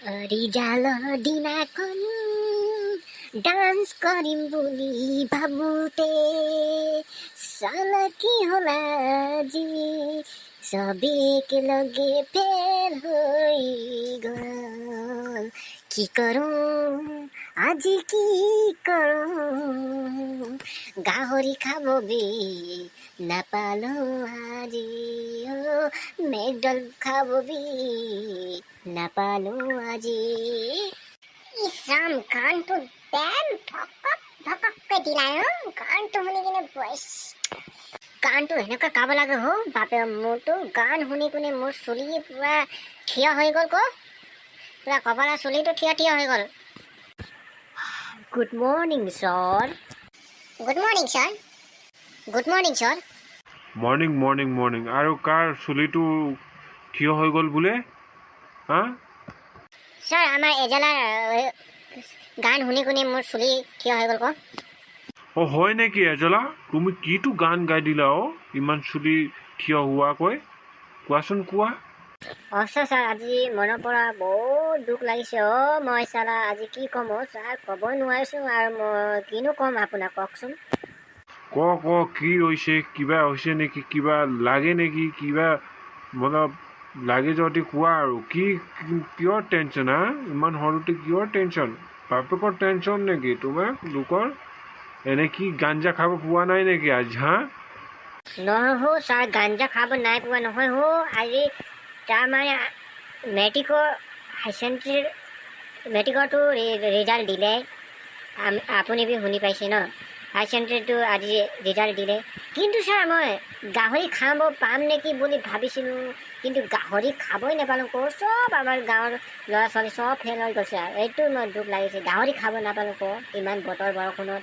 ৰিজালৰ দিনাখন ডান্স কৰিম বুলি ভাবোতে চালা কি হ'ল আজি, চবে একেলগে ফেল হৈ গ'ল। কি কৰোঁ আজি, কি কৰোঁ? গাহৰি খাব বি নাপালো আজি, অ' মেকডল খাব বি নাপালো আজি। ইছ ৰাম, গানটো বেম ভকক ভককৈ দিলা ন। গানটো শুনি কিনে বছ, গানটো এনেকুৱা গাব লাগে হো। বাপে, মোৰতো গান শুনি কিনে মোৰ চুলি পুৰা থিয় হৈ গ'ল ক, পুৰা কপালৰ চুলিটো থিয় থিয় হৈ গ'ল। Good morning, sir. Good morning, sir. Good morning, sir. Morning, morning, morning. আৰু কাৰ চুলিটো থিয় হৈ গ'ল বোলে, হা? ছাৰ, আমাৰ এজলাৰ গান শুনি শুনি মোৰ চুলি থিয় হৈ গ'ল ক। অ' হয় নেকি? এজলা, তুমি কিটো গান গাই দিলা অ' ইমান চুলি থিয় হোৱাকৈ? কোৱাচোন, কোৱা। সঁচা ছাৰ, আজি মনৰ পৰা বহুত দুখ লাগিছে অ'। মই চালা আজি কি ক'ম অ' ছাৰ, ক'ব নোৱাৰিছোঁ আৰু মই কিনো ক'ম আপোনাক, কওকচোন। ক ক, কি হৈছে? কিবা হৈছে নেকি? কিবা লাগে নেকি? কিবা মতলব লাগে যদি কোৱা। আৰু কি, কিহৰ টেনশ্যন, হা? ইমান সৰুতে কিহৰ টেনশ্যন? বাপেকৰ টেনশ্যন নেকি তোমাক লোকৰ? এনে কি গাঞ্জা খাব পোৱা নাই নেকি আজি, হা? নহয় হো ছাৰ, গাঞ্জা খাব নাই পোৱা নহয় হো। আজি তাৰমানে মেট্ৰিকৰ, হাই ছেকেণ্ডেৰীৰ মেট্ৰিকৰটো ৰিজাল্ট দিলে। আপুনি বি শুনি পাইছে ন? হাই ছেকেণ্ডেৰীটো আজি ৰিজাল্ট দিলে। কিন্তু ছাৰ, মই গাহৰি খাব পাম নেকি বুলি ভাবিছিলোঁ, কিন্তু গাহৰি খাবই নাপালোঁ ক। চব আমাৰ গাঁৱৰ ল'ৰা ছোৱালী চব ফেইল হৈ গৈছে আৰু এইটো মই দুখ লাগিছে, গাহৰি খাব নাপালোঁ ক ইমান বতৰ বৰষুণত।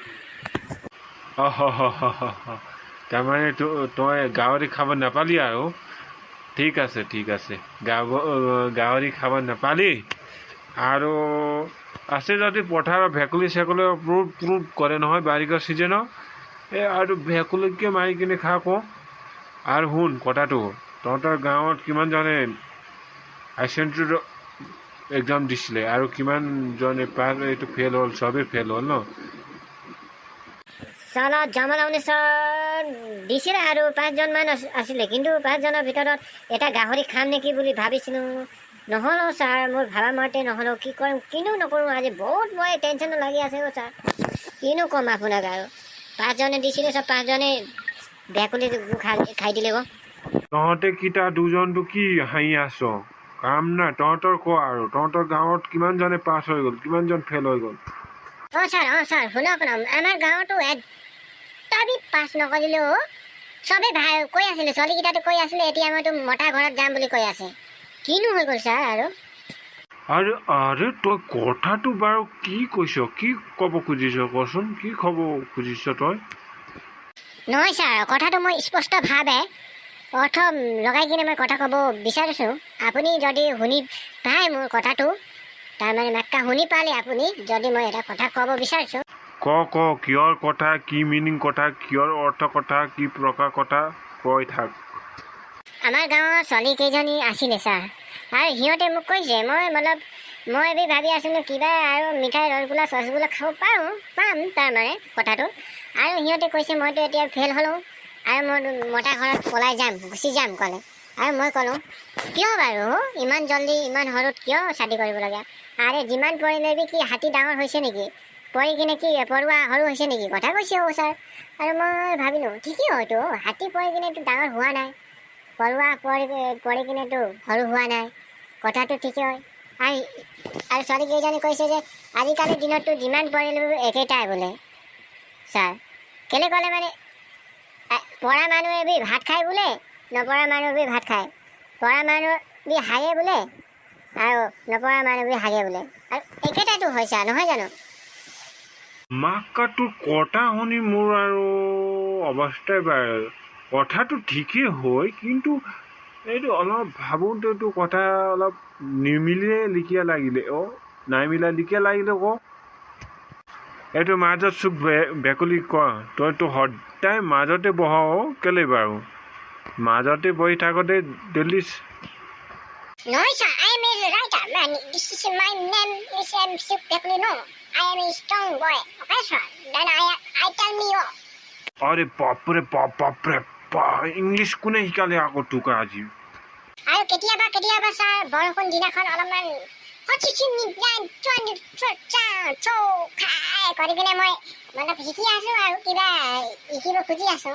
অহ, তাৰমানে তই গাহৰি খাব নাপালি আৰু। ঠিক আছে, ঠিক আছে। গাহৰি খাব নাপালি আৰু আছে যদি পথাৰৰ ভেকুলী চেকুলী প্ৰুভ প্ৰুভ কৰে নহয় বাৰিষা ছিজনত, এই আৰু ভেকুলীকে মাৰি কিনে খা ক। আৰু শুন কথাটো, তহঁতৰ গাঁৱত কিমানজনে হাই ছেকেণ্ডেৰীৰ এক্সাম দিছিলে আৰু কিমানজনে পাছ, এইটো ফেইল হ'ল? চবেই ফেইল হ'ল ন? চালা জামালাউনি ছাৰ, দিছিলে আৰু পাঁচজনমান আছিলে। কিন্তু পাঁচজনৰ ভিতৰত এটা গাহৰি খাম নেকি বুলি ভাবিছিলোঁ, নহ'ল অ' ছাৰ। মোৰ ভাবা মতে নহ'ল। কি কৰিম, কিনো নকৰোঁ, আজি বহুত মই টেনশ্যন লাগি আছে অ' ছাৰ। কিনো ক'ম আপোনাক আৰু? পাঁচজনে দিছিলে, চব পাঁচজনে ভেকুলী খাই খাই দিলে গ। তহঁতে কেইটা দুজনটো কি হাঁহি আছ? কাম নাই তহঁতৰ? ক আৰু, তহঁতৰ গাঁৱত কিমানজনে পাছ হৈ গ'ল, কিমানজন ফেইল হৈ গ'ল? অঁ ছাৰ, অঁ ছাৰ, শুনক না, আমাৰ গাঁৱতো এটা বি পাছ নকৰিলেও চবেই ভাই কৈ আছিলে, ছোৱালীকেইটাতো কৈ আছিলে, এতিয়া মইতো মতা ঘৰত যাম বুলি কৈ আছে। কিনো হৈ গ'ল ছাৰ আৰু? আৰে আৰে, তই কথাটো বাৰু কি কৈছ? কি ক'ব খুজিছ কচোন, কি ক'ব খুজিছ তই? নহয় ছাৰ, কথাটো মই স্পষ্টভাৱে অৰ্থ লগাই কিনে মই কথা ক'ব বিচাৰিছোঁ। আপুনি যদি শুনি পায় মোৰ কথাটো, তাৰমানে মাতকা শুনি পালে আপুনি যদি মই এটা কথা ক'ব বিচাৰিছোঁ। ক ক, কিহৰ কথা, কি মিনিং কথা, কিহৰ অৰ্থ কথা, কি প্ৰকাৰ কথা, কৈ থাক। আমাৰ গাঁৱৰ ছোৱালী কেইজনী আছিলে ছাৰ, আৰু সিহঁতে মোক কৈছে, মই মতলব মই বি ভাবি আছিলোঁ কিবা আৰু মিঠাই, ৰসগোল্লা চসগোল্লা খাব পাৰোঁ, পাম তাৰমানে কথাটো। আৰু সিহঁতে কৈছে, মইতো এতিয়া ফেইল হ'লোঁ আৰু মই মতা ঘৰত পলাই যাম, গুচি যাম ক'লে। আৰু মই ক'লোঁ, কিয় বাৰু ইমান জল্দি ইমান সৰুত কিয় শাদি কৰিব লাগে? আৰে যিমান পঢ়িলে বি কি হাতী ডাঙৰ হৈছে নেকি? পঢ়ি কিনে কি পৰুৱা সৰু হৈছে নেকি? কথা কৈছে অ' ছাৰ। আৰু মই ভাবিলোঁ, ঠিকেই হয়তো, হাতী পঢ়ি কিনেতো ডাঙৰ হোৱা নাই, পৰুৱা পঢ়ি পঢ়ি কিনেতো সৰু হোৱা নাই, কথাটো ঠিকেই হয়। আৰু আৰু ছোৱালী কেইজনী কৈছে যে আজিকালিৰ দিনততো যিমান পঢ়িলেও একেটাই বোলে ছাৰ। কেলে ক'লে মানে পঢ়া মানুহে বি ভাত খায় বোলে, নপঢ়া মানুহে বি ভাত খায়। পঢ়া মানুহ বি হাগে বোলে আৰু নপঢ়া মানুহ বি হাগে বোলে, আৰু একেটাইতো হয় ছাৰ, নহয় জানো? মাকা, তোৰ কথা শুনি মোৰ আৰু অৱস্থাই বেয়া। কথাটো ঠিকেই হয়, কিন্তু এইটো অলপ ভাবোঁতেতো কথা অলপ নিমিলে লিখীয়া লাগিলে অ', নাই মিলা লিখীয়া লাগিলে ক। এইটো মাজত চুক ভেকুলী, ক। তইতো সদায় মাজতে বহ অ', কেলে বাৰু মাজতে বহি থাকোঁতে ডেলি? নহয় sir, I am a a writer, man. This is my name is M. No, I am a strong boy. Okay, sir. Then I tell me you. আৰে বাপৰে বাপ, বাপৰে বাপ, ইংলিছ কোনে শিকালে আকৌ তোক আজি? আৰু কেতিয়াবা কেতিয়াবা ছাৰ, বৰষুণ দিনাখন অলপমান খাই কৰি কিনে মই অলপ শিকি আছো আৰু কিবা শিকিব খুজি আছো।